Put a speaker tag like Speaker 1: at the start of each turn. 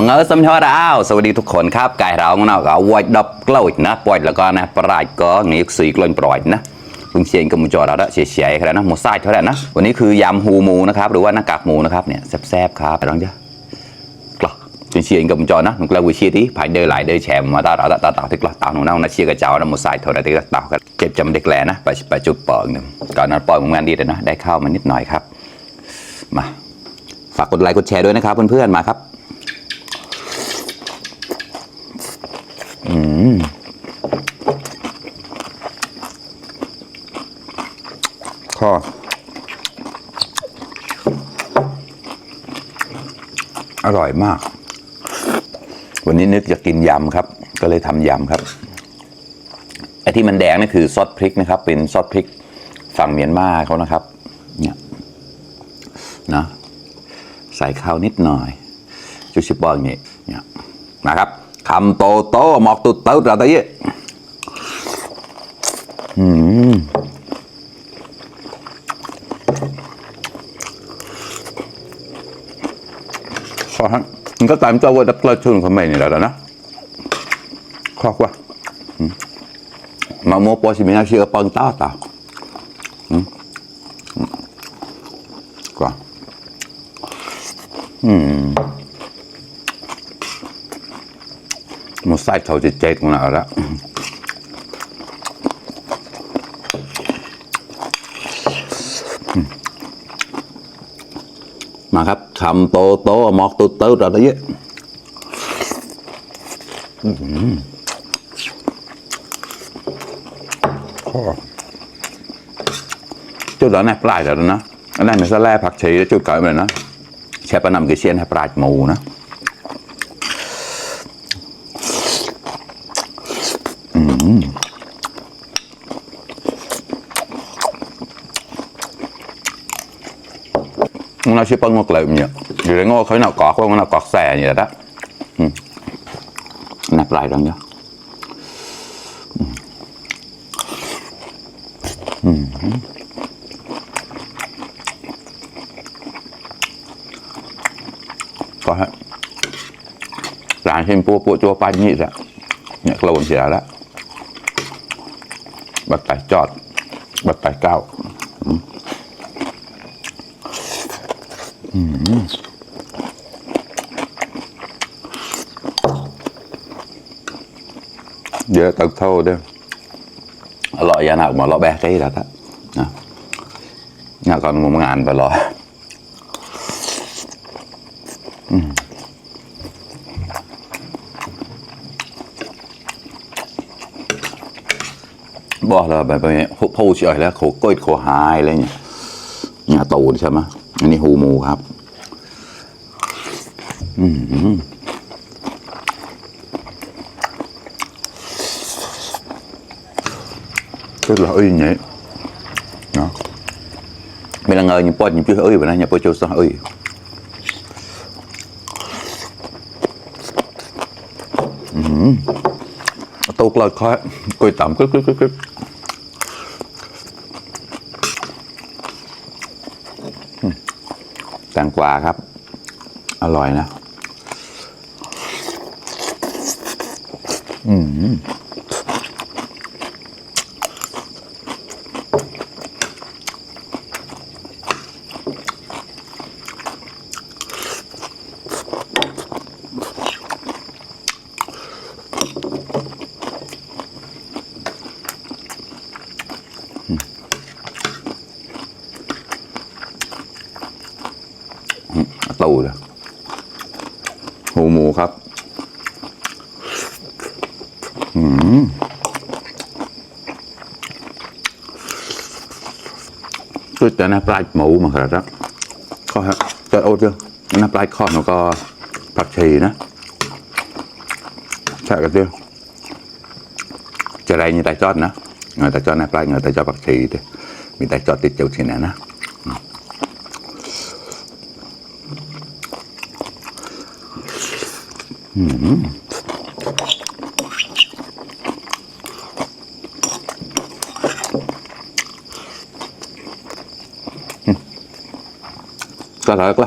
Speaker 1: มึงสำคัญดาวสวัสดีทุกคนครับกายเราของเราก็วัดดับกล้วยนะปล่อยแล้วก็นะปลายก็งี้สีกลนปล่อยนะลุงเชียงกับมุจอเราละเฉียๆขนาดนะหมูไส้เท่าไหร่นะวันนี้คือยำหูหมูนะครับหรือว่าหน้ากากหมูนะครับเนี่ยแซ่บๆครับลองจ้ะกล้าลุงเชียงกับมุจอนะลุงกล้าวิเชียที่ผ่านเดินหลายเดินแฉมมาตาเราที่กล้าตาหนูน่าเชียกับเจ้านะหมูไส้เท่าไหร่ที่กล้าตากันเจ็บจำเด็กแหล่นะไปจุดเปิดหนึ่งก่อนนั้นปล่อยงานดีเลยนะได้เข้ามานิดหน่อยครับมาฝากกดไลค์กดแชร์ด้วยนะครับเพื่อนๆมาครับข้ออร่อยมากวันนี้นึกจะกินยำครับก็เลยทำยำครับไอ้ที่มันแดงนี่คือซอสพริกนะครับเป็นซอสพริกฝั่งเมียนมาเขานะครับเนี่ยนะใส่ข้าวนิดหน่อยจุดชิบอลอย่างนี้เนี่ยนะครับคำโตโตหมอกตุ๊ดเต้าเราตะเยะข้อฮะมันก็ตามเจ้าว่าดับกระชุ่นเขาไม่นี่แหละนะข้อกว่ามาโมปอสิมินาเชื่อปังต้าตาก่อนมันใส่เท่าเจ๊ๆของเราแล้วมาครับคำโตโตหมอกตุ๊ดเต้าเราได้เยอะจุดแล้วเนี่ยปลายแล้วนะอันนั้นเป็นสแลผักชีจุดเก่าเลยนะแช่ปนำกี่เชียนให้ปลายหมูนะnó sẽ bưng một lượm nhỉ, rồi ngô khối nào cọt không, nào cọt xè như vậy đó, nạp lại rồi nhá, có hết, làm thêm pua chua pa như vậy, nhặt lồn gì đó, bật tải chọt, bật tải cao. Giờ tao thô đi loại giá nào mà loại bé cái đó đó nhà còn 1.000 và loại bỏ là bài hô trời là khổ coi khổ hài lên nhà tùใช่ไหมอันนี้หูหมูครับrất là ơi nhỉ đó mình là người những po những chưa ơi vậy này nhà po châu sao ơi tốt là khó coi tạm cứแตงกวาครับอร่อยนะตูเลยหูหมูครับตัวแต่หน้าปลายหมูมาครับก็ฮะจะโอ้เจ้าหน้าปลายคอมันก็ผักชีนะใช่กันเจ้าจะไรnhư tại chótนะngười ta choหน้าปลายngười ta choผักชีthì người ta cho tiết châu thì nèนะก็แล้วก็